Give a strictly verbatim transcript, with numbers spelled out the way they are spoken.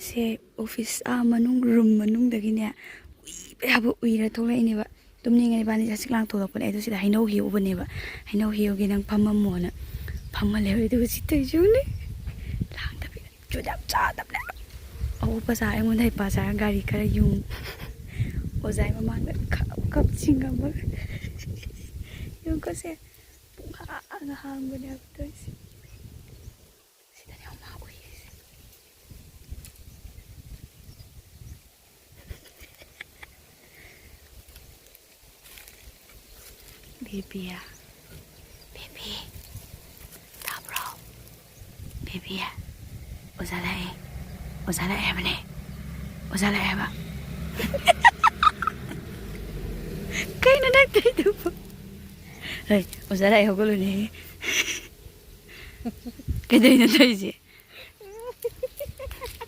ꯁꯦ office ꯑꯥ ꯃꯅꯨꯡ, room ꯃꯅꯨꯡꯗꯒꯤꯅꯦ, ꯎꯏꯕ ꯌꯥꯕ ꯎꯏꯔ ꯊꯣꯛꯂꯛꯏꯅꯦꯕ꯫ ꯇꯨꯝꯅꯤꯡꯉꯦ ꯏꯕꯥꯅꯤ ꯆꯥꯁꯤꯛ ꯂꯥꯡ ꯊꯣꯛꯂꯛꯄꯅꯦ꯫ ꯑꯩꯗꯣ ꯁꯤꯗ ꯍꯩꯅꯧ ꯍꯦꯛꯎꯕꯅꯦꯕ꯫ "ꯍꯩꯅꯧ ꯍꯦꯛꯎꯒꯦ, ꯅꯪ ꯐꯝꯃꯝꯃꯣꯅ" ꯐꯝꯍꯜꯂꯦ꯫ ꯑꯗꯨꯒ ꯁꯤ ꯇꯧꯔꯤꯁꯦ ꯌꯦꯡꯉꯨꯅꯦ꯫ ꯂꯥꯡꯗꯕꯤꯗ ꯖꯨꯠ ꯌꯥꯝ ꯆꯥꯗꯕꯅꯦ꯫ ꯑꯋꯣꯠꯄ ꯆꯥ ꯑꯩꯉꯣꯟꯗ ꯍꯩꯄꯥ ꯆꯥꯔ ꯒꯥꯔꯤ ꯈꯔ ꯌꯨꯡ꯫ ꯑꯣꯖꯥꯒꯤ ꯃꯃꯥꯡꯗ ꯈꯞ ꯈꯞ ꯆꯤꯡꯉꯝꯃꯒ꯫ ꯌꯦꯡꯉꯨꯀꯣ ꯁꯦ꯫ ꯄꯨꯡꯍꯥꯡ ꯍꯥꯡꯕꯅꯦ ꯍꯥꯏꯕ ꯇꯧꯔꯤꯁꯦ꯫ ꯁꯤꯗꯅꯦ ꯃꯥ ꯎꯏꯔꯤꯁꯦ꯫ ꯕꯦꯕꯤ, ꯕꯦꯕꯤ, ꯇꯥꯕ꯭ꯔꯣ? ꯕꯦꯕꯤ, ꯑꯣꯖꯥ ꯂꯥꯛꯑꯦ꯫ ꯑꯣꯖꯥ ꯂꯥꯛꯑꯦ ꯍꯥꯏꯕꯅꯦ꯫ ꯑꯣꯖꯥ ꯂꯥꯛꯑꯦ ꯍꯥꯏꯕ꯫ ꯀꯩꯅꯣ ꯅꯪ ꯇꯧꯔꯤꯗꯨꯕꯨ? ꯍꯩ, ꯑꯣꯖꯥ ꯂꯥꯛꯑꯦ, ꯍꯧꯒꯠꯂꯨꯅꯦ꯫ ꯀꯩꯗꯧꯔꯤꯅꯣ ꯇꯧꯔꯤꯁꯦ?